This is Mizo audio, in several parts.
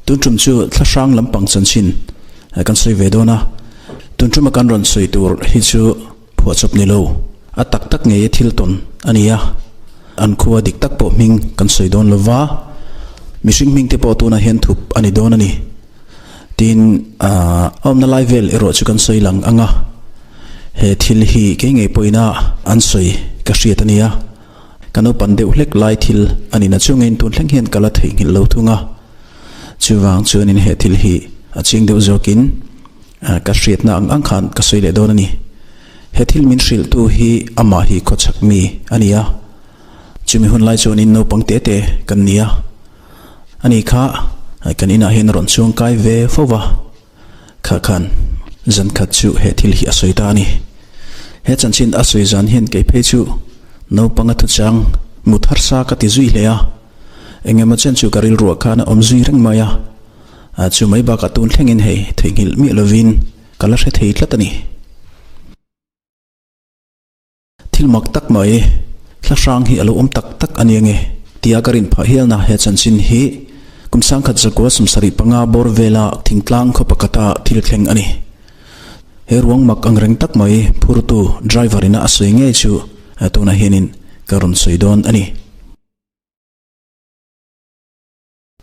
Tun tum chu thlahrang lampang chanchin kan sawi ve dawn a, tun tuma kan rawn sawi tur hi chu phuahchawp ni lo, a tak tak ngei a thil tawn a ni a, an khua dik tak pawh hming kan sawi dawn lo va, mihring hming te pawh tunah hian thup a ni dawn a ni. Tin, a awmna lai vel erawh chu kan sawi lang ang a, he thil hi kei ngei pawhin a an sawi ka hriat a ni a. Ka naupan deuh hlek lai thil a ni na chungin tun thleng hian ka la theihnghilh lo thung a. Chuvang chuanin he thil hi a ching deuh zawkin ka hriatna ang ang khan ka sawi leh dawn a ni. He thil min hrilhtu hi amah hi khawchhak mi a ni a. Chumi hun lai chuanin naupang te te kan ni a. Ani kha kan inah hian a rawn chuang kai ve fo va. Kha khan zan khat chu he thil hi a sawi ta a ni. He chanchin a sawi zan hian kei phei chu naupanga thuchang mut harsa ka ti zui hle a, eng emaw chen chu ka rilruah khan a awm zui reng mai a, chu mai bakah tun thlengin hei theihnghilh miah lovin ka la hre thei tlat a ni. Thil mak tak mai, thlahrang hi a lo awm tak tak a nia nge? Tia ka rin phah hialna he chanchin hi kum sangkhat zakua 75 bawr vela thingtlang khaw pakhata thil thleng a ni. He ruang mak ang reng tak mai phurtu driver ina a sawi ngei chu tunah hianin ka rawn sawi dawn a ni.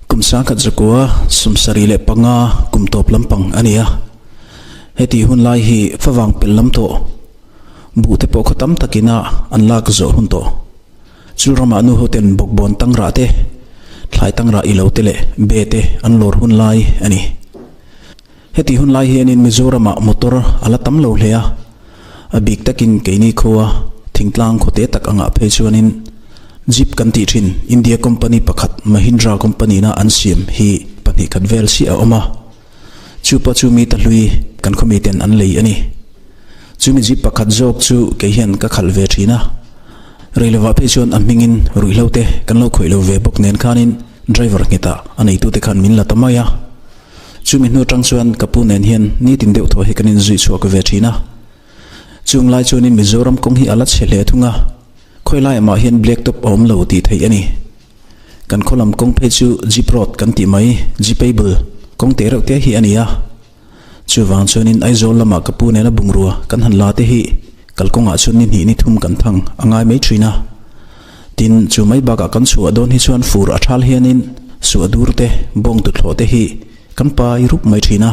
Kum 1975 kum tawp lampang a ni a, heti hun lai hi favang pel lam tawh, buh te pawh khaw tam takin a an lak zawh hun tawh. Chul ramah nu hoten bawkbawn tangrah te, thlai tangrah ilo te leh be te an lawr hun lai a ni. Heti hun lai hianin Mizoramah motor a la tam lo hle a, a bik takin keini khua thingtlang khawte tak angah phei chuanin Jeep kan tih thin India company pakhat Mahindra company na an siam hi pahnih khat vel chiah a awm a, chu pawh chu mi ta hlui kan khaw miten an lei a ni. Chumi Jeep pakhat zawk chu kei hian ka khalh ve thin a, reilovah phei chuan a hmingin ruihhlo te kan lo khawih lo ve bawk nen khanin driver nghetah a neitute khan min la ta mai a. Chumi hnu atang chuan ka pu nen hian nitin deuh thaw hi kan inzui chhuak ve thin a. Chung lai chuanin Mizoram kawng hi a la chhe hle thung a, khawi laiah mah hian black top a awm lo tih theih a ni. Kan khaw lam kawng phei chu jeep road kan tih mai, jeepable, kawng te reuh te hi a ni a. Chuvang chuanin Aizawl lamah ka pu nena bungrua kan han la te hi kalkawngah chuan ni hnih ni thum kan thang a ngai mai thin a. Tin, chu mai bakah kan chhuah dawn hi chuan fur a thal hianin suah dur te, bawng tuthlawh te hi kan pai rup mai thin a.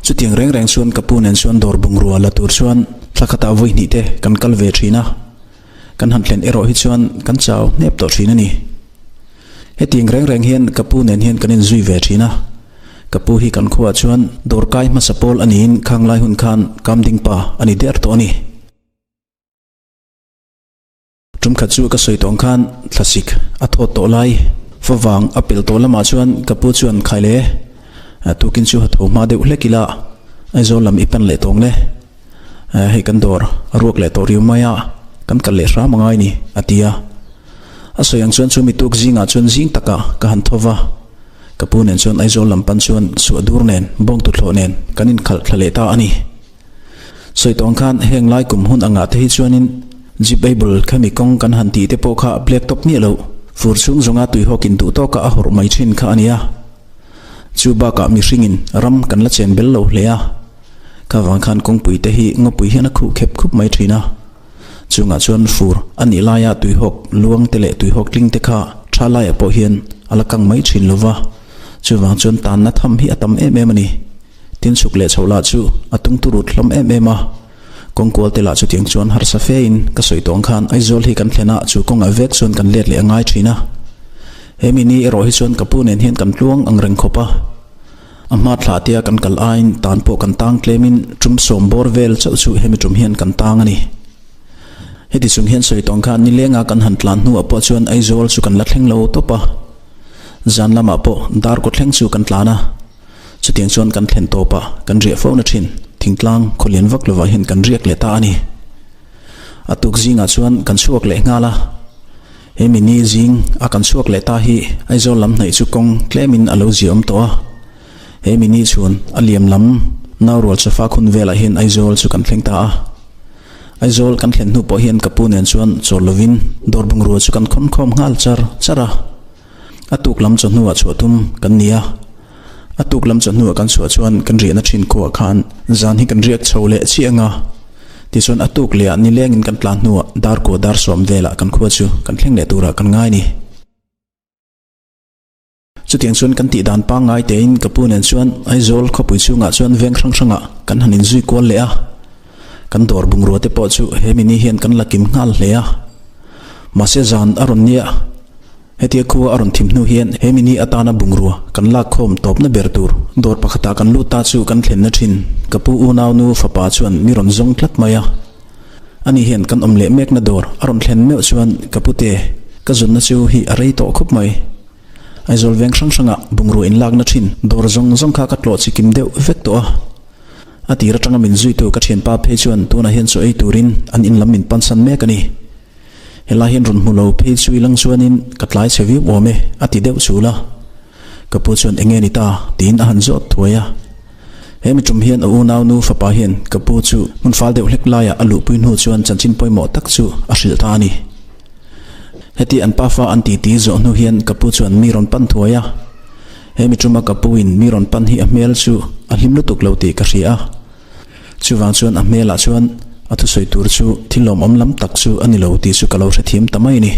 Chutiang reng reng chuan ka pu nen chuan dawr bungrua la tur chuan thla khatah vawi hnih te kan kal ve thin a. Kan han thlen erawh hi chuan kan chau hnep tawh thin a ni. Hetiang reng reng hian ka pu nen hian kan inzui ve thin a. Ka pu hi kan khuaah chuan dawrkai hmasa pawl a niin khang lai hun khan kamding pa a ni der tawh a ni. Tum khat chu ka sawi tawng khan thlasik a thawt tawh lai favang a pel tawh lamah chuan ka pu chuan khai le tukin chu tho hma deuh hlek ila Aizawl lam i pan leh tawng le hei kan dawr a ruak leh tawh riau mai a kan kal leh hram angai ni a ti a. A sawi ang chuan chu mi tuk zingah chuan zing takah ka han tho va, ka pu nen chuan Aizawl lam pan chuan suah dur nen bawng tuthlawh nen kan inkhalh thla leh ta a ni. Sawi tawng khan heng lai kum hun angah te hi chuanin Jeepable khami kawng kan han tih te pawh kha black top miah loh, fur chhung zawnga tuihawkin duh tawka a hawrh mai thin kha a nia. Chu bakah mihringin ram kan la chen bel lo hle a, kha vang khan kawngpui te hi ngawpui hian a khuh khep khup mai thin a. Chungah chuan fur a nih laia tuihawk luang te leh tuihawk tling te kha tha laiah pawh hian a la kang mai thin lo va, chuvang chuan tanna tham hi a tam em em a ni. Tin chhuk leh chhoh lah chu a tung turut hlawm em em a, kawngkual te lah chutiang chuan harsa fe in ka sawi tawng khan Aizawl hi kan thlen a, chu kawngah vek chuan kan let leh a ngai thin a. He mi ni erawh hi chuan ka pu nen hian kan tluang ang reng khawp a, a hma thlah tia kan kal aiin tan pawh kan tang tlem in tum sawm bawr vel chauh chu hemi tum hian kan tang a ni. Heti chung hian sawi tawng khan nilenga kan han tlan hnuah pawh chuan Aizawl chu kan la thleng lo tawp a, zan lamah pawh dar kaw thleng chu kan tlan a. Chutiang chuan kan thlen tawp a, kan riah fo na thin. Thingtlang khawlian vak lovah hian kan riak leh ta a ni. A tuk zingah chuan kan chhuak leh nghal a. He mi ni zing a kan chhuak leh ta hi Aizawl lam hnaih chu kawng tlemin a lo ziaawm tawh a. He mi ni chhun a liam lam Naurual Chafa khun velah hian Aizawl chu kan thleng ta a. Aizawl kan thlen hnu pawh hian ka pu nen chuan chawl lovin dawr bungrua chu kan khawn khawm nghal char char a. A tuk lam chawhnuah chhuah tum kan ni a. A tuk lam chawhnuah kan chhuah chuan kan riahna thin khuaah khan zan hi kan riak chho leh chiah ang a. Tichuan a tuk lehah nilengin kan tlan hnuah dar kua dar sawm velah kan khua chu kan thleng leh turah kan ngai ni. Chutiang chuan kan tih dan pangngai tein ka pu nen chuan Aizawl khawpui chhungah chuan veng hrang hrangah kan han inzui kual leh a. Kan dawr bungrua te pawh chu he mini hian kan la kim nghal hle a. Mahse zan a rawn nia, hetia khua a rawn thim hnu hian he mini atana bungrua kan lak khawm tawpna ber tur dawr pakhatah kan lut ta chu kan thlenna thin ka pu unaunu fapa chuan mi rawn zawng tlat mai a. Ani hian kan awm leh mekna dawr a rawn thlen meuh chuan ka pute ka zunna chu hi a rei tawh khawp mai. Aizawl veng hrang hrangah bungrua inlakna thin dawr zawng zawng kha ka tlawh chi kim deuh vek tawh a. A tir atanga min zuitu ka thianpa phei chuan tunah hian chaw ei turin an in lam min pansan mek a ni. Helai hian rawn hmu lo phei chu ilang chuanin ka tlai chhe viau awm e a ti deuh chul a. Ka pu chuan enge ni ta tiin a han zawt thuai a. He mi tum hian a unau nu fapa hian ka pu chu hmun fal deuh hlek laiah a luhpui hnu chuan chanchin pawimawh tak chu a hrilh ta a ni. Heti an pafa an titi zawh hnu hian ka pu chuan mi rawn pan thuai a. He mi tuma ka pu in mi rawn pan hi a hmel chu a hlim lutuk lo tih ka hria a. Chuvang chuan a hmelah chuan a thusawi tur chu thil lawmawm lam tak chu a ni lo tih chu ka lo hrethiam ta mai a ni.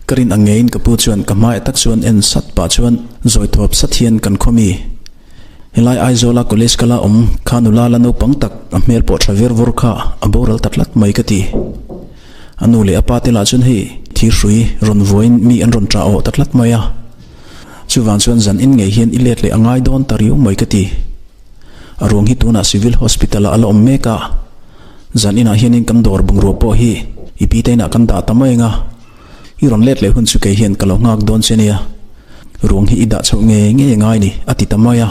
Ka rin ang ngeiin ka pu chuan ka hmaiah tak chuan en sat pah chuan zawi thawp sat hian kan khaw mi. Helai Aizawla college kala awm kha nula la naupang tak a hmel pawh tha ver vawr kha a boral ta tlat mai ka ti. A nu leh a pa te lah chuan hei thir hrui rawn vuain mi an rawn ṭah awh ta tlat mai a. Chuvang chuan zan in ngei hian i let leh a ngai dawn ta riau mai ka ti. A ruang hi tunah Civil Hospital ah a la awm mek a, zan inah hianin kan dawr bungrua pawh hi i pi te inah kan dah ta mai ang a, i rawn let leh hun chu kei hian ka lo nghak dawn che nia, ruang hi i dah chhoh ngei ngei a ngai ni a ti ta mai a.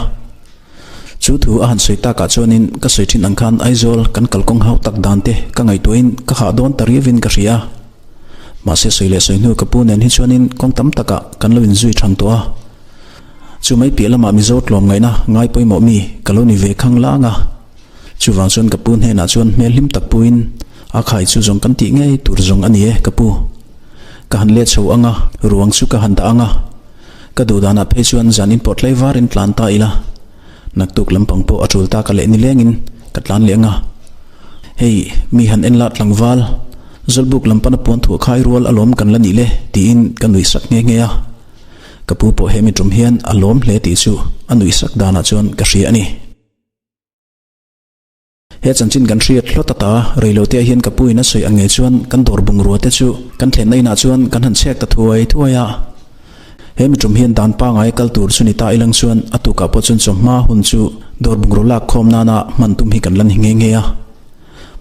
Chu thu a han sawi takah chuanin ka sawi thin ang khan Aizawl kan kalkawng hau tak dan te ka ngaihtuahin ka hah dawn ta riauin ka hria a, mahse sawi leh sawi hnu ka pu nen hi chuanin kawng tam takah kan lo inzui thang tawh a. Chu mai piah lamah Mizo tlawm ngaihna ngai pawimawh mi ka lo ni ve khang lang a. Chuvang chuan ka pu hnenah chuan hmel hlim tak puin a khai chu zawng kan tih ngei tur zawng a ni e ka pu. Ka han let chho ang a, ruang chu ka han dah ang a. Ka duh danah phei chuan zan in pawh tlai varin tlan ta ila. Naktuk lampang pawh a tul ta ka leh nilengin ka tlan leh ang a. Hei, mi han en lah tlangval, Zawlbuk lampana puan thuah khai rual alawm kan la nih le tiin ka nuih sak nghe nghe a. Ka pu pawh he mi tum hian a lawm hle tih chu a nuih sak danah chuan ka hria a ni. He chanchin kan hriat hlawt ata reilote ah hian ka pu in a sawi ang ngei chuan kan dawr bungrua te chu kan thlenna inah chuan kan han chhek ta thuai thuai a. He mi tum hian dan pangai kal tur chu ni ta ilang chuan a tukah pawh chuan chawhma hun chu dawr bungrua lak khawm nana hman tum hi kan la ni nghe nghe a.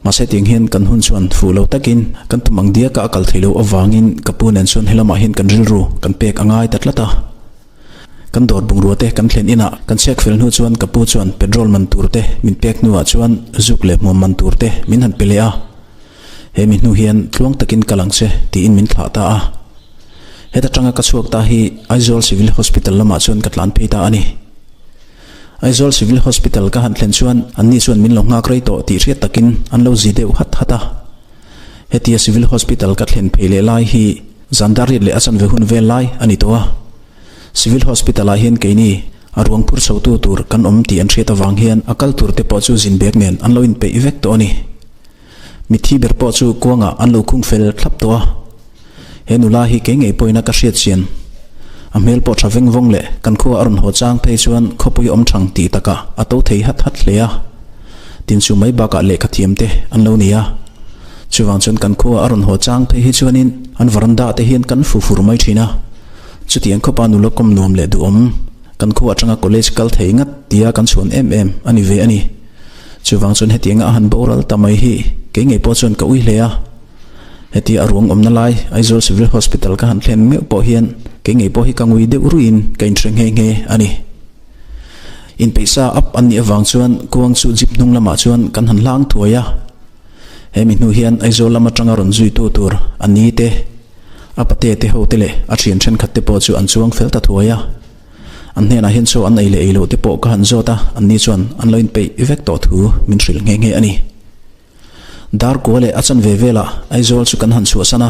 Mahse tiang hian kan hun chuan fuh lo takin kan tum ang diaka a kal thei loh avangin ka pu nen chuan helamah hian kan rilru kan pek a ngai ta tlat a. Kan dawr bungrua te kan thlen inah kan chhiak fel hnu chuan ka pu chuan petrol man tur te min pek hnuah chuan zuk leh hmuam man tur te min han pe leh a. He mi hnu hian tluang takin kal ang che tiin min thlah ta a. Heta tanga ka chhuak ta hi Aizawl Civil Hospital lamah chuan ka tlan phei ta a ni. Aizawl Civil Hospital ka han thlen chuan anni chuan min lo nghak rei tawh tih hriat takin an lo zi deuh hat hat a. Hetia Civil Hospital ka thlen phei leh lai hi zan dar riat leh a chanve hun vel lai a ni tawh a. Civil Hospital ah hian keini a ruang phur chhotu tur kan awm tih an hriat avang hian a kal tur te pawh chu zin bag nen an lo inpeih vek tawh a ni. Mitthi ber pawh chu kuangah an lo khung fel thlap tawh a. He nula hi kei ngei pawhin a ka hriat chian. A hmel pawh tha veng vawng leh kan khua a rawn haw chang phei chuan khawpui awm thang tih takah a to thei hat hat hle a. Tin chu mai bakah lehkha thiam te an lo ni a. Chuvang chuan kan khua a rawn haw chang phei hi chuanin an varanda te hian kan fu fur mai thin a. Chutiang khawpa nula kawm nuam leh duhawm kan khua atanga college kal thei ngat tia kan chhuan em em a ni ve a ni. Chuvang chuan hetianga a han boral ta mai hi kei ngei pawh chuan ka ui hle a. Hetia a ruang awmna lai Aizawl Civil Hospital ka han thlen meuh pawh hian kei ngei pawh hi ka ngui deuh ruiin ka inhre nghe nghe a ni. Inpeihsa up an nih avang chuan kuang chu jeep hnung lamah chuan kan han hlang thuai a. He mi hnu hian Aizawl lam atanga rawn zuitu tur a ni te, a pate te ho te leh a thian thenkhat te pawh chu an chuang fel ta thuai a. An hnenah hian chaw an ei leh ei loh te pawh ka han zawt a, anni chuan an lo inpeih vek tawh thu min hrilh nghe nghe a ni. Dar kua leh a chanve velah Aizawl chu kan han chhuahsan a.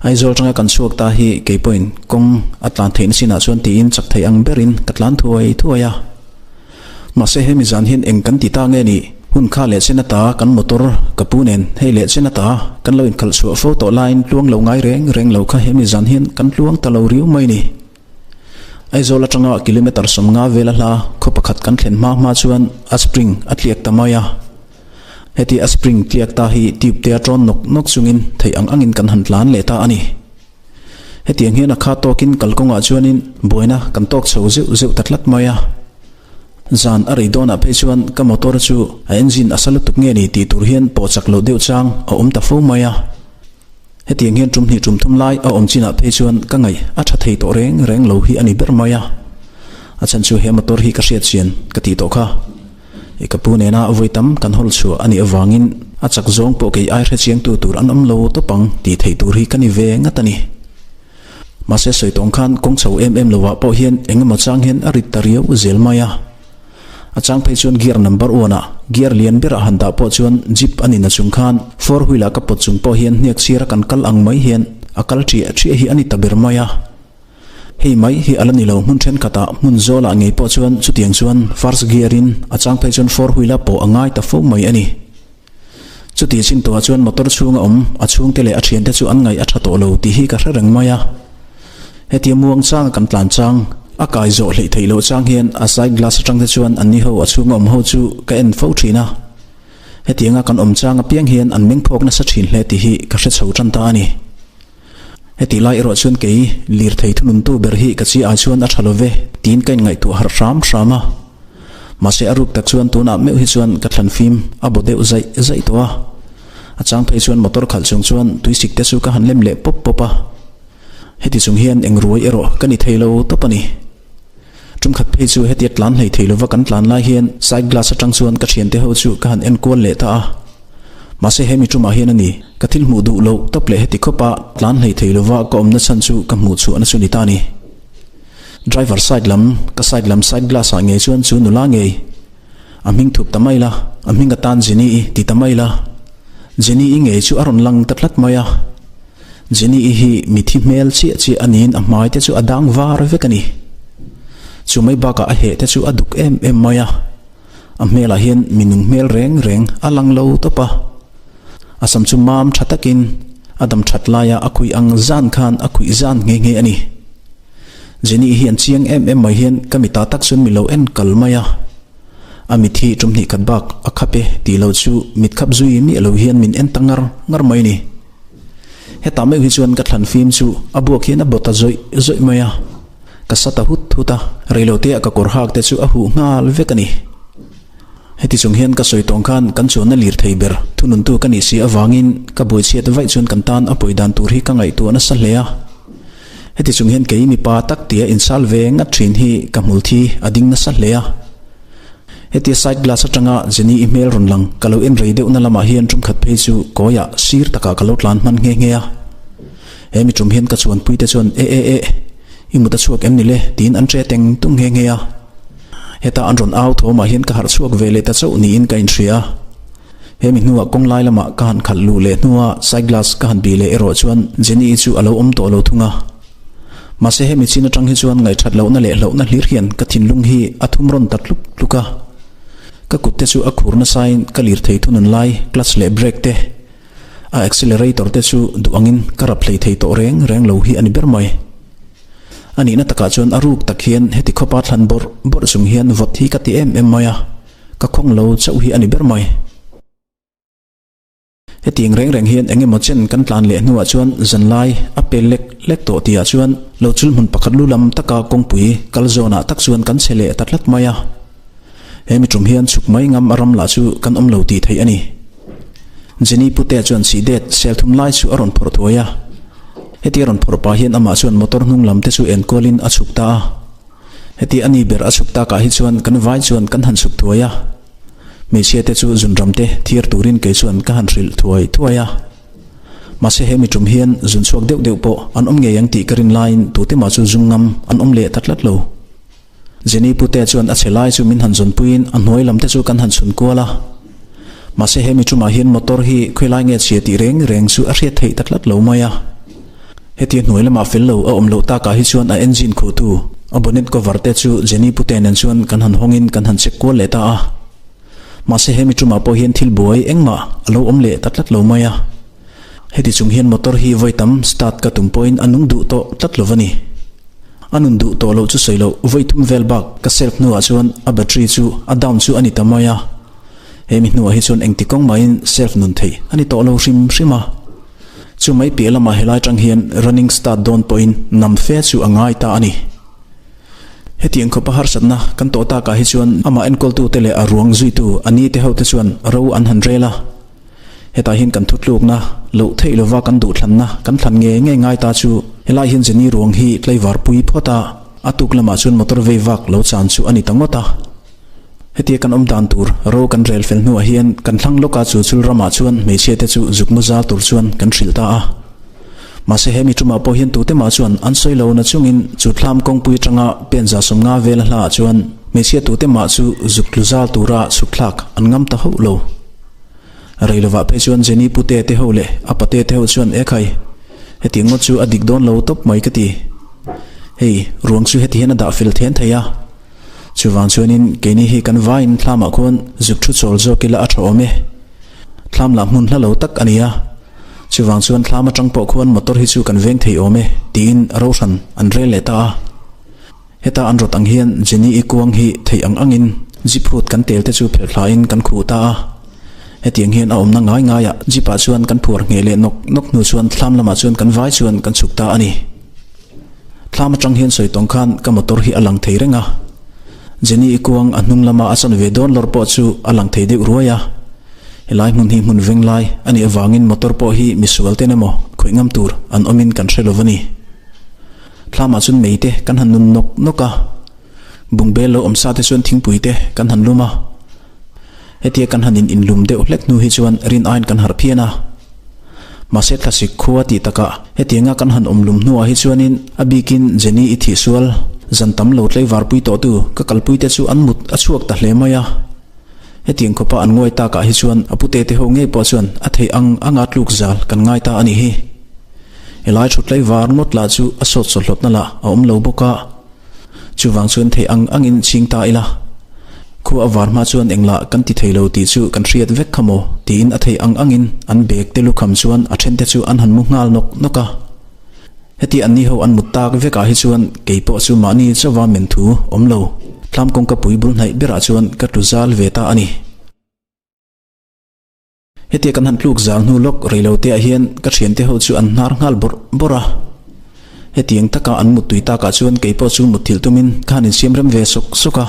Aizawl atanga kan chhuak ta hi kei pawhin kawng a tlan theihna chinah chuan tiin chak thei ang berin ka tlan thuai thuai a. Mahse hemi zan hian eng kan ti ta nge ni? Hun kha leh chen ata kan motor ka pu nen hei leh chen ata kan lo inkhalh chhuah fo tawh laiin tluang lo ngai reng reng lo kha hemi zan hian kan tluang ta lo riau mai ni. Aizawl atanga kilometre 50 vela hla khaw pakhat kan thlen hma hma chuan a spring a tliak ta mai a. Heti a spring tliak ta hi tube te a tawn nawk nawk chungin theih ang angin kan han tlan leh ta a ni. Hetiang hian a kha tawkin kalkawngah chuanin buaina kan tawk chho zeuh zeuh ta tlat mai a. Zan a rei dawnah phei chuan ka motor chu a engine a sa lutuk nge ni tih tur hian pawh chak loh deuh chang a awm ta fo mai a. Hetiang hian tum hnih tum thum lai a awm chinah phei chuan ka ngaih a tha thei tawh reng reng lo hi a ni ber mai a. A chhan chu he motor hi ka hriat chian ka tih tawh kha. I ka pu nena vawi tam kan hawl chhuah a nih avangin a chak zawng pawh kei ai hre chiangtu tur an awm lo tawp ang tih theih tur hi ka ni ve ngat a ni. Mahse sawi tawng khan kawng chho em em lovah pawh hian eng emaw chang hian a rit ta riau zel mai a. A chang phei chuan gear number one ah gear lian berah han dah pawh chuan jeep a nina chung khan four wheel ah ka pawt chung pawh hian hniak sira kan kal ang mai hian a kal ṭiah ṭiah hi a ni ta ber mai a. Hei mai hi a la ni lo hmun thenkhatah hmun zawlah ngei pawh chuan chutiang chuan first gear in a chang phei chuan four wheel a pawh a ngai ta fo mai a ni. Chuti chin tuah chuan motor chhunga awm a chhungte leh a thiante chu an ngaih a tha tawh lo tih hi ka hre reng mai a. Hetia muang changa kan tlan chang, a kai zawh hleih theih loh chang hian a side glass atang te chuan an ni ho a chhunga awm ho chu ka en fo thin a. Hetianga kan awm chang apiang hian an mengphawk nasa thin hle tih hi ka hre chho tan ta a ni. Heti lai erawh chuan kei lirthei thununtu ber hi ka chi ai chuan a tha lo ve tiin ka inngaihtuah harh hram hram a. Mahse a ruk tak chuan tunah meuh hi chuan ka thlan fim a baw deuh zaih zaih tawh a. A chang phei chuan motor khalh chung chuan tuisik te chu ka han lem leh pawp pawp a. Heti chung hian eng ruai erawh ka ni thei lo tawp a ni. Tumkhat phei chu hetia tlan hlei thei lova kan tlan lai hian side glass atang chuan ka thiante ho chu ka han en kual leh ta a. Mahse hemi tumah hian a ni, ka thil hmuh duh loh tawp leh heti khawpa tlan hlei thei lova ka awmna chhan chu ka hmuh chhuahna chu ni ta a ni. Driver side lam, ka side lam side glass ah ngei chuan chu nula ngei. A hming thup ta mai la, a hming atan Jenny-i ti ta mai la. Jenny-i ngei chu a rawn lang ta tlat mai a. Jenny-i hi mithi hmel chiah chiah a niin a hmai te chu a dang var vek a ni. Chu mai bakah a heh te chu a duk em em mai a. A hmelah hian mi nung hmel reng reng a lang lo tawp a. A sam chu mam tha takin a dam that laia a khuih ang zan khan a khuih zan nghe nghe a ni. Jenny hi an chiang em em mai hian ka mita tak chuan mi lo en kal mai a. A mit hi tum hnih khat bak a khap e tih lo chu mit khap zui miah lo hian min en ta ngar ngar mai ni. Hetah meuh hi chuan ka thlan fim chu a buak hian a baw ta zawih zawih mai a. Ka sa ta hut hut a, reiloteah ka kawr hak te chu a huh nghal vek a ni. Heti chung hian ka sawi tawng khan kan chuanna lir thei ber thununtu ka nih si avangin ka buaichhiat vaih chuan kan tan a pawi dan tur hi ka ngaihtuah nasa hle a. Heti chung hian kei mipa tak tia insal ve ngat thin hi ka hmul thi a ding nasa hle a. Hetia side glass atanga Jenny i hmel rawn lang ka lo en rei deuhna lamah hian tumkhat phei chu kawiah sir takah ka lo tlan hman nghe nghe a. He mi tum hian ka chuanpui te chuan e e e, i mut a chhuak em ni le? tiin an ṭe teng tung nghe nghe a. Heta an rawn au thawmah hian ka harh chhuak ve leh ta chauh niin ka inhria a. He mi hnuah kawng lai lamah ka han khalh luh leh hnua side glass ka han bih leh erawh chuan Jenny-i chu a lo awm tawh lo thung a. Mahse he mi chin atang hi chuan ngaihṭhat lohna leh hlauhna hlir hian ka thinlung hi a thum rawn ta tluk tluk a. Ka kut te chu a khur nasain ka lirthei thunun lai clutch leh brake te, A accelerator te chu duh angin ka rap hlei thei tawh reng reng lo hi a ni ber mai. A nihna takah chuan a ruk tak hian heti khawpa thlan bawrh bawrh chung hian vawt hi ka ti em em mai a, ka khawng lo chauh hi a ni ber mai. Hetiang reng reng hian eng emaw chen kan tlan leh hnuah chuan zanlai a pel lek lek tawh tihah chuan lo chul hmun pakhat lu lam taka kawngpui kal zawnah tak chuan kan che leh ta tlat mai a. He mi tum hian chhuk mai ngam a ram lah chu kan awm lo tih theih a ni. Jenny Putea chuan sih det sel thum lai chu a rawn phawrh thuai a. Heti a rawn phawrh pah hian amah chuan motor hnung lam te chu enkualin a chhuk ta a. Heti a ni ber a chhuk takah hi chuan kan vai chuan kan han chhuk thuai a. Hmeichhia te chu zun ram te thiar turin kei chuan ka han hrilh thuai thuai a. Mahse he mi tum hian zun chhuak deuh deuh pawh an awm ngei ang tih ka rin laiin tute mah chu zung ngam an awm leh ta tlat lo. Jenny Putea chuan a che lai chu min han zawnpuiin a hnuai lam te chu kan han chhun kual a. Mahse he mi tumah hian motor hi khawilai nge chhia tih reng reng chu a hriat theih ta tlat lo mai a. Hetia hnuai lamah fel lo a awm loh takah hi chuan a engine khuhtu a bonnet cover te chu Jenny pute nen chuan kan han hawngin kan han check kual leh ta a. Mahse he mi tumah pawh hian thil buai engmah a lo awm leh ta tlat lo mai a. Heti chung hian motor hi vawi tam start ka tum pawhin a nung duh tawh tlat lo va ni. A nun duh tawh loh chu sawi loh vawi thum vel bak ka self hnuah chuan a battery chu a down chu a ni ta mai a. He mi hnuah hi chuan engti kawng mahin self nun theih a ni tawh lo hrim hrim a. Chu mai piah lamah helai tang hian running start dawn pawhin nam fe chu a ngai ta a ni. Hetiang khawpa harsatna kan tawh takah hi chuan amah enkawltute leh a ruang zuitu a ni te hote chuan ro an han rel a. Hetah hian kan thutlukna loh theih lova kan duhthlanna kan thlan nge nge ngai ta chu helai hian Jenny ruang hi tlaivar pui phawt a, a tuk lamah chuan motor vei vak lo chan chu a ni ta ngawt a. Hetia kan awm dan tur ro kan rel fel hnuah hian kan thlang lawka chu chul ramah chuan hmeichhia te chu zuk mu zal tur chuan kan hrilh ta a. Mahse he mi tumah pawh hian tute mah chuan an sawi lo na chungin chu thlam kawngpui atanga pen za 50 vela hlaah chuan hmeichhia tute mah chu zuk tlu zal tura chhuk thlak an ngam ta hauh lo. Rei lovah phei chuan Jenny pute te ho leh a pate te ho chuan Ekhai, heti ngawt chu a dik dawn lo tawp mai ka ti. Hei, ruang chu heti hian a dah fel then thei a. Chuvang chuanin keini hi kan vaiin thlamah khuan zuk thu chawl zawk ila a tha awm e. Thlam lah hmun hla lo tak a ni a. Chuvang chuan thlam atang pawh khuan motor hi chu kan veng thei awm e tiin rohran an rel leh ta a. Heta an rawt ang hian Jenny-i kuang hi theih ang angin jeep phut kan tel te chu phelh thlain kan khuh ta a. Hetiang hian a awmna ngai ngaiah jeep ah chuan kan phuar ngheh leh nawk nawk hnu chuan thlam lamah chuan kan vai chuan kan chhuk ta a ni. Thlam atang hian sawi tawng khan ka motor hi a lang thei reng a. Jenny-i kuang a hnung lama a chan ve dawn lawr pawh chu a lang thei deuh ruai a. Helai hmun hi hmun veng lai a nih avangin motor pawh hi misual ten emaw khawih ngam tur an awmin kan hre lo a ni. Thlamah chuan mei te kan han nun nawk nawk a, bungbel lo awm sa te chuan thingpui te kan han lum a. Hetia kan han in inlum deuh hlek hnu hi chuan rin aiin kan harh phian a. Mahse thlasik khua tih takah hetianga kan han awm lum hnuah hi chuanin a bikin Jenny i thihsual zan tam lo tlaivarpui tawhtu ka kalpui te chu an mut a chhuak ta hle mai a. Hetiang khawpa an nguai takah hi chuan a pute te ho ngei pawh chuan a theih ang anga tluk zal kan ngai ta a nih hi. Helai thut tlaivar ngawt lah chu a sawt sawhlawtna lah a awm lo bawk a. Chuvang chuan theih ang angin chhing ta ila. Khua a var hma chuan englah kan ti thei lo tih chu kan hriat vek kha maw tiin a theih ang angin an bag te lukham chuan a then te chu an han mu nghal nawk nawk a. Heti anni ho an mut tak vekah hi chuan kei pawh chu mahni chauva men thu awm lo thlam kawngka pui bul hnaih berah chuan ka tlu zal ve ta a ni. Hetia kan han tluk zal hnu lawk rei lo te ah hian ka thiante ho chu an hnar nghal bawrh bawrh a. Hetiang taka an muttui takah chuan kei pawh chu mutthilh tumin ka han insiam rem ve sawk sawk a.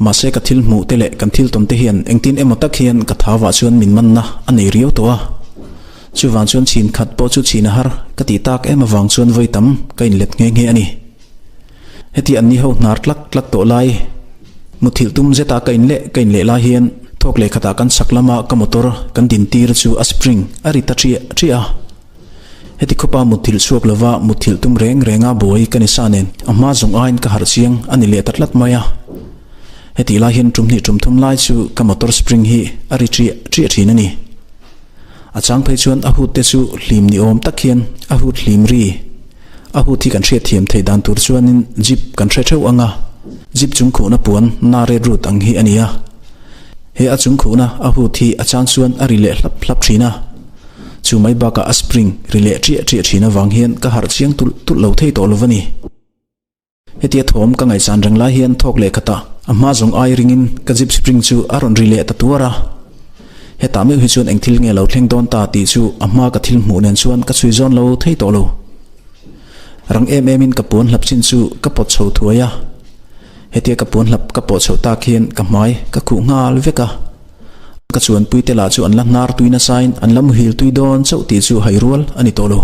Mahse ka thil hmuh te leh kan thil tawn te hian engtin emaw tak hian ka thauah chuan min manna a nei riau tawh a. Chuvang chuan chhin khat pawh chu chhin a har ka tih tak em avang chuan vawi tam ka inlet nghe nghe a ni. Heti anni ho hnar tlak tlak tawh lai, muthilh tum zeta ka in leh ka in leh lai hian thawk leh khatah kan chhak lama ka motor kan din tir chu a spring a ri ta ṭiah ṭiah a. Heti khawpa muthilh chhuak lova muthilh tum reng renga buai ka ni sa nen a hma zawng aiin ka harh chiang a ni leh ta tlat mai a. Heti lai hian ṭum hnih ṭum thum lai chu ka motor spring hi a ri ṭiah ṭiah ṭhin a ni. A chang phei chuan a hut te chu hlim ni awm tak hian a hut hlim ri. A hut hi kan hriatthiam theih dan tur chuanin jeep kan hre theuh ang a, jeep chung khuhna puan na ret rut ang hi a ni a. He a chung khuhna a hut hi a chang chuan a ri leh hlap hlap thin a. Chu mai bakah a spring ri leh ṭiah ṭiah thin avang hian ka harh chiang tulh tulh lo thei tawh lo va ni. Hetia thawm ka ngaihsan reng lai hian thawk leh khat a, a hma zawng ai ringin ka jeep spring chu a rawn ri leh ta tuar a. Hetah meuh hi chuan eng thil nge lo thleng dawn ta tih chu a hma ka thil hmuh nen chuan ka chhui zawn lo thei tawh lo. Rang em em in ka puan hlap chin chu ka pawt chho thuai a. Hetia ka puan hlap ka pawh chhoh tak hian ka hmai ka khuh nghal vek a. Ka chuanpui te lah chu an la hnar tui nasain an la muhil tui dawn chauh tih chu hai rual a ni tawh lo.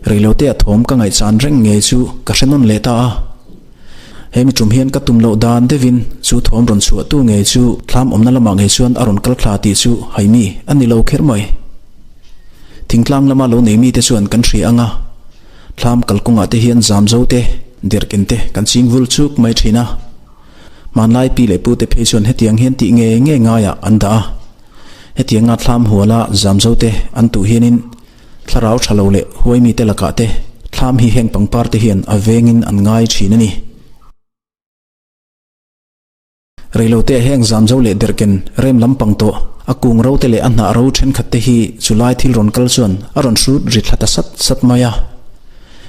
Reilote a thawm ka ngaihchan reng ngei chu ka hre nawn leh ta a. He mi tum hian ka tum loh dan deuhin chu thawm rawn chhuah tu ngei chu thlam awmna lamah ngei chuan a rawn kal thla tih chu haimi a ni lo kher mai. Thingtlang lama lo nei mite chuan kan hria ang a, thlam kalkawngah te hian zam zo te, derhken te kan ching vul chuk mai thin a. Hmanlai pi leh pute phei chuan hetiang hian tih ngei ngei ngaiah an dah a. Hetianga thlam huala zam zo te an tuh hianin. Thlarau tha lo leh huai mite lakah te thlam hi heng pangpar te hian a vengin an ngai thin a ni. Reilote heng zamzo leh derhken rem lampang tawh a kung ro te leh a hnah ro thenkhat te hi chulai thil rawn kal chuan a rawn hrut ri thla ta sat sat mai a.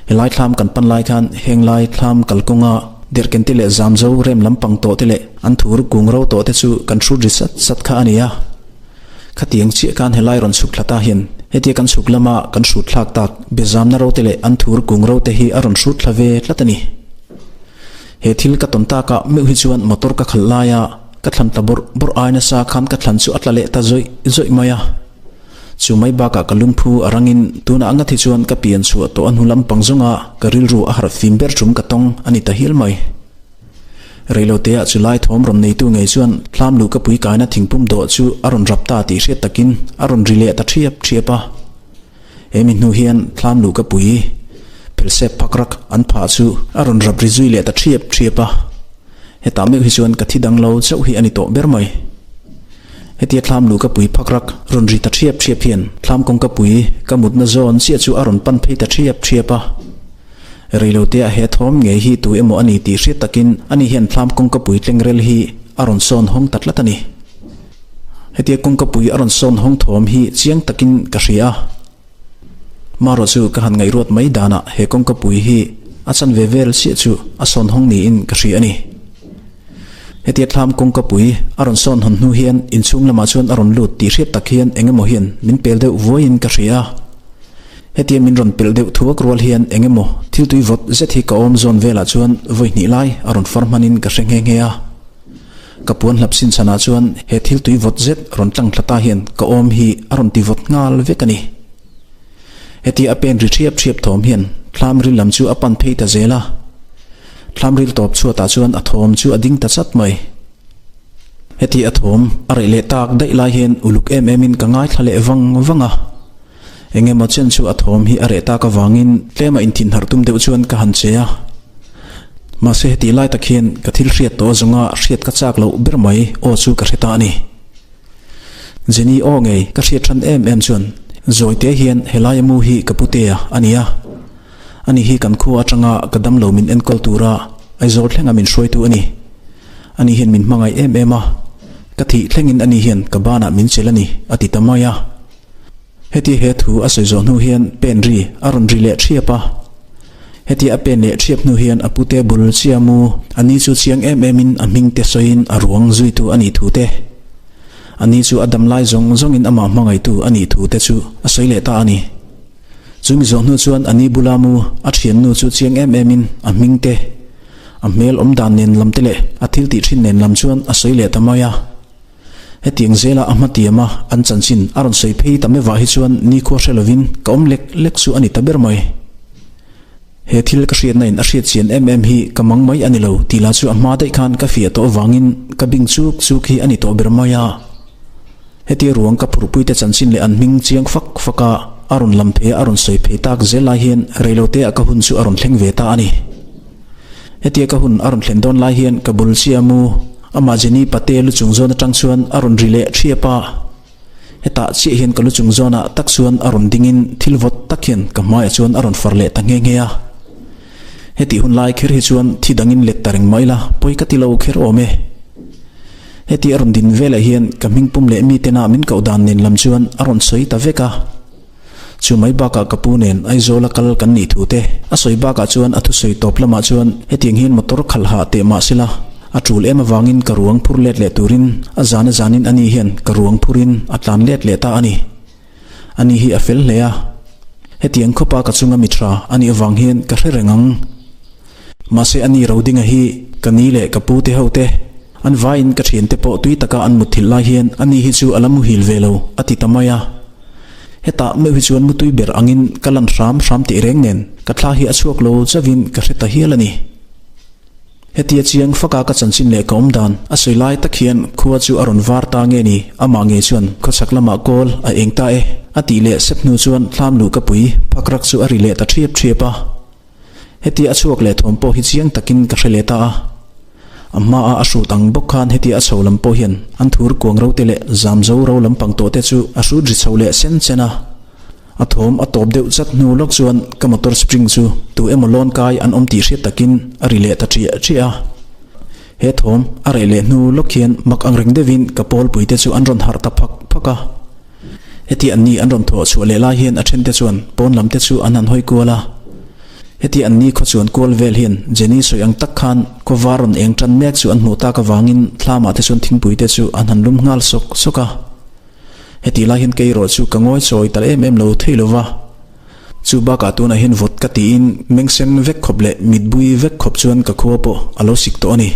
Helai thlam kan pan lai khan heng lai thlam kalkawnga derhken te leh zamzo rem lampang tawh te leh an thur kung ro tawh te chu kan hrut ri sat sat kha a ni a. Khatiang chiah khan helai rawn chhuk thla ta hian hetia kan chhuk lama kan hrut thlak tak biazamna ro te leh an thur kung ro te hi a rawn hrut thla ve tlat a ni. He thil ka tawn takah meuh hi chuan motor ka khalh laia ka thlan tla bawrh bawrh ai nasa khan ka thlan chu a tla leh ta zawih zawih mai a. Chu mai bakah ka lungphu a rangin tunah ngat hi chuan ka pian chhuah tawh a hnu lampang zawnga ka rilru a harh fim ber tum ka tawng a ni ta hial mai. Reiloteah chu lai thawm rawn neitu ngei chuan thlam luh ka pui kaina thingpum dawh chu a rawn rap ta tih hriat takin a rawn ri leh ta thiap thiap a. He mi hnu hian thlam luh ka pui phelsep phak rak an phah chu a rawn rap ri zui leh ta thiap thiap a. Hetah meuh hi chuan ka thi dang lo chauh hi a ni tawh ber mai. Hetia thlam luh ka pui phak rak rawn ri ta thiap thiap hian thlam kawngka pui ka mutna zawn chiah chu a rawn pan phei ta thiap thiap a. Reiloteah he thawm ngei hi tu emaw a ni tih hriat takin ani hian thlam kawngka pui tlengrel hi a rawn sawn hawng ta tlat a ni. Hetia kawngka pui a rawn sawn hawng thawm hi chiang takin ka hria a. Marawh chu ka han ngaihruat mai danah he kawngka pui hi a chanve vel chiah chu a sawn hawng niin ka hria a ni. Hetia thlam kawngka pui a rawn sawn hawn hnu hian inchhung lamah chuan a rawn lut tih hriat tak hian eng emaw hian min pel deuh vuaiin ka hria a. Hetia min rawn pelh deuh thuak rual hian eng emaw thil tui vawt zet hi ka awm zawn velah chuan vawi hnih lai a rawn far hmanin ka hre nghe nghe a. Ka puan hlap sin chhanah chuan he thil tui vawt zet rawn tlang thla ta hian ka awm hi a rawn ti vawt nghal vek a ni. Hetia a pen ri thiap thiap thawm hian thlam ril lam chu a pan phei ta zel a. Thlam ril tawp chhuatah chuan a thawm chu a ding ta chat mai. Heti a thawm a reh leh tak daih lai hian uluk em emin ka ngaithla leh vang vang a. Eng emaw chen chu a thawm hi a reh tak avangin tlema inthinharh tum deuh chuan ka han che a. Mahse hetih lai tak hian ka thil hriat tawh zawnga hriat ka chak loh ber mai aw chu ka hre ta a ni. Jenny aw ngei ka hriat than em em chuan Zawite hian helai a mu hi ka putea a ni a. Ani hi kan khua atanga ka damlo min enkawl tura Aizawl thlenga min hruaitu a ni. Ani hian min hmangaih em em a, ka thih thlengin ani hian ka banah min chelh a ni a ti ta mai a. Heti he thu a sawi zawh hnu hian pen ri a rawn ri leh thiap a. Heti a pen leh thiap hnu hian a pute bul chia mu a ni chu chiang em em in a hming te sawiin a ruang zuitu a nih thu te, a ni chu a dam lai zawng zawngin amah hmangaihtu a nih thu te chu a sawi leh ta a ni. Chumi zawh hnu chuan a ni bula mu a thiannu chu chiang em em in a hming te, a hmel awm dan nen lam te leh a thil tih thin nen lam chuan a sawi leh ta mai a. Hetiang zela a hmatiam a an chanchin a rawn sawi phei ta mevah hi chuan nikhua hre lovin ka awm lek lek chu a ni ta ber mai. He thil ka hriatna in a hriat chian em em hi ka mang mai a ni lo tih lah chu a hma daih khan ka fiah tawh avangin ka bing chuk chuk hi a ni tawh ber mai a. Hetia ruang ka phurhpui te chanchin leh an hming chiang fak fak a a rawn lam phei a a rawn sawi phei tak zel lai hian reilote ah ka hun chu a rawn thleng ve ta a ni. Hetia ka hun a rawn thlen dawn lai hian ka bul chiah mu amah Jenny pate lu chung zawn atang chuan a rawn ri leh thiap a. Hetah chiah hian ka lu chung zawnah tak chuan a rawn dingin thil vawt tak hian ka hmaiah chuan a rawn far leh ta nghe nghe a. Hetih hun lai kher hi chuan thi dangin let ta reng mai la pawi ka ti lo kher awm e. Heti a rawn din velah hian ka hmingpum leh mitena min koh dan nen lam chuan a rawn sawi ta vek a. Chu mai bakah ka pu nen Aizawla kal kan nih thu te a sawi bakah chuan a thusawi tawp lamah chuan hetiang hian motor khalh hah teh mah sela a tul em avangin ka ruang phur let leh turin a zan a zanin ani hian ka ruang phurin a tlan let leh ta a ni. Ani hi a fel hle a, hetiang khawpa ka chunga mi tha a nih avang hian ka hre reng ang. Mahse ani Rodinga hi ka ni leh ka pu te ho te an vaiin ka thiante pawh tui taka an mutthilh lai hian ani hi chu a la muhil ve lo a ti ta mai a. Hetah meuh hi chuan mutui ber angin ka lan hram hram tih reng nen ka thla hi a chhuak lo chauhin ka hre ta hial a ni. Hetia chiang faka ka chanchin leh ka awm dan a sawi lai tak hian khua chu a rawn var ta nge ni amah ngei chuan khawchhak lamah kawl a eng ta e a tih leh sep hnu chuan thlam luh ka pui phak rak chu a ri leh ta thiap thiap a. Hetia a chhuak leh thawm pawh hi chiang takin ka hre leh ta a. A hmaah a hrut ang bawk khan hetia a chho lam pawh hian an thur kuang ro te leh zam zo ro lampang tawh te chu a hrut ri chho leh sen chen a. A thawm a tawp deuh chat hnu lawk chuan ka motor spring chu tu emaw lawn kai an awm tih hriat takin a ri leh ta ṭiah ṭiah a. He thawm a reh leh hnu lawk hian mak ang reng deuhin ka pawlpui te chu an rawn harh ta phak phak a. Heti an ni an rawn thawh chhuah leh lai hian a then te chuan pawn lam te chu an han hawi kual a. Heti an ni khaw chuan kual vel hian Jenny sawi ang tak khan khaw var rawn eng tan mek chu an hmuh tak avangin thlamah te chuan thingpui te chu an han lum nghal sawk sawk a. Heti lai hian kei erawh chu ka ngawi chawi tal em em lo thei lo va. Chu bakah tunah hian vawt ka tiin meng sen vek khawp leh mit bui vek khawp chuan ka khua pawh a lo sik tawh a ni.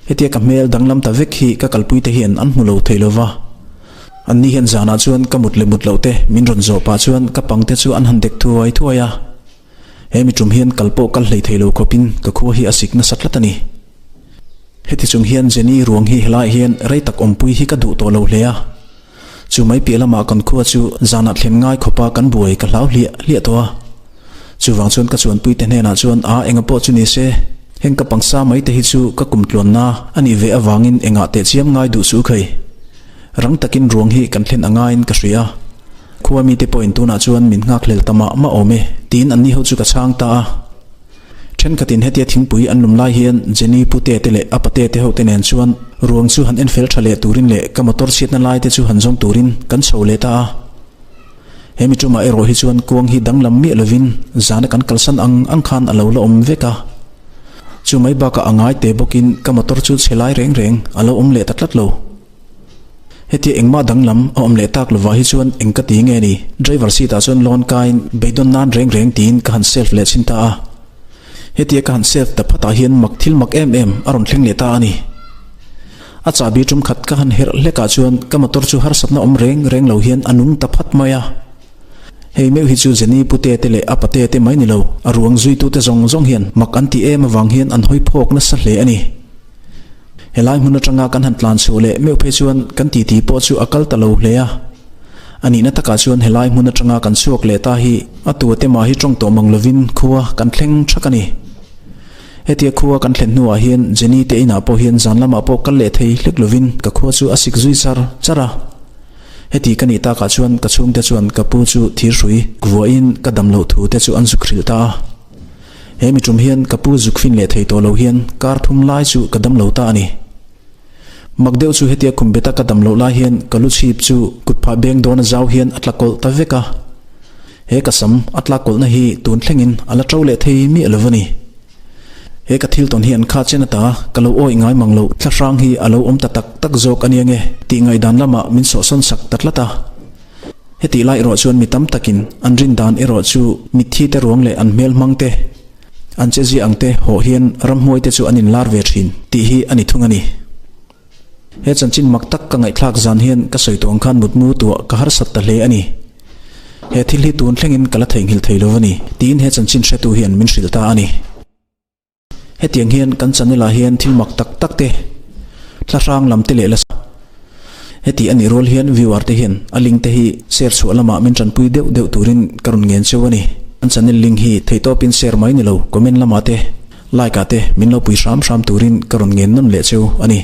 Hetia ka hmel danglam ta vek hi ka kalpui te hian an hmu lo thei lo va. Anni hian zanah chuan ka mut leh mut loh te min rawn zawh pah chuan ka pang te chu an han dek thuai thuai a. He mi tum hian kal pawh kal hlei thei lo khawpin ka khua hi a sik nasa tlat a ni. Heti chung hian Jenny ruang hi helaiah hian rei tak awmpui hi ka duh tawh lo hle a. Chu mai piah lamah kan khua chu zanah thlen ngai khawpa kan buai ka hlau hliah hliah tawh a. Chuvang chuan ka chuanpuite hnenah chuan a enga pawh chu ni se, heng ka pangsa mai te hi chu ka kum tluanna a nih ve avangin engah teh chiam ngai duh suh khei. Rang takin ruang hi kan thlen a ngaiin ka hria a. Khua mite pawhin tunah chuan min nghakhlel ta mah mah awm e, tiin anni ho chu ka chhang ta a. Thenkhatin hetia thingpui an lum lai hian Jenny pute te leh a pate te ho te nen chuan ruang chu han en fel tha leh turin leh ka motor chhiatna lai te chu han zawng turin kan chho leh ta a. He mi tumah erawh hi chuan kuang hi danglam miah lovin zana kan kalsan ang ang khan a lo la awm vek a. Chu mai bakah a ngai te bawkin ka motor chu chhe lai reng reng a lo awm leh ta tlat lo. Hetia engmah danglam a awm leh tak lovah hi chuan eng ka ti nge ni? Driver seat ah chuan lawn kaiin beidawn nan reng reng tiin ka han self leh chhin ta a. Hetia ka han self ta phatah hian mak thil mak em em a rawn thleng leh ta a ni. A chahbi tum khat ka han herh hlekah chuan ka motor chu harsatna awm reng reng lo hian a nung ta phat mai a. Hei meuh hi chu Jenny pute te leh a pate te mai ni lo, a ruang zuitute zawng zawng hian mak an tih em avang hian an hawi phawk nasa hle a ni. Helai hmun atanga kan han tlan chhuah leh meuh phei chuan kan titi pawh chu a kal ta lo hle a. A nihna takah chuan helai hmun atanga kan chhuak leh ta hi a tua te mah hi tawng tawh mang lovin khua kan thleng thak a ni. Hetia khua kan thlen hnuah hian Jenny te inah pawh hian zan lamah pawh kal leh thei hlek lovin ka khua chu a sik zui char char a. Heti ka nih takah chuan ka chhungte chuan ka pu chu thirhrui vuahin ka dam loh thu te chu an zuk hrilh ta a. He mi tum hian ka pu zuk fin leh thei tawh lo hian kar thum lai chu ka dam lo ta a ni. Mak deuh chu hetia kum beta ka dam loh lai hian ka lu chhip chu kut phah beng dawn a zau hian a tla kawlh ta vek a. He ka sam a tlak kawlhna hi tun thlengin a la ṭo leh thei miah lo a ni. He ka thil tawn hi an kha chen ata ka lo awih ngai mang loh thlahrang hi a lo awm ta tak tak zawk a nia nge tih ngaihdan lamah min sawhsawn sak ta tlat a. Hetih lai erawh chuan mi tam takin an rin dan erawh chu mitthi te ruang leh an hmel hmang te, an che zia ang te hawh hian ramhmuai te chu an inlar ve thin tih hi a ni thung a ni. He chanchin mak tak ka ngaihthlak zan hian ka sawi tawh ang khan mutmu tuah ka harsat ta hle a ni. He thil hi tun thlengin ka la theihnghilh thei lo a ni, tiin he chanchin hretu hian min hrilh ta a ni. Hetiang hian kan channel ah hian thil mak tak tak te, thlahrang lam te leh la Heti a nih rual hian viewer te hian a link te hi share chhuah lamah min tanpui deuh deuh turin ka rawn ngen cheu a ni. Kan channel link hi theihtawpin share mai ni lo, comment lamah te, like ah te min lo pui hram hram turin ka rawn ngen nawn leh cheu a ni.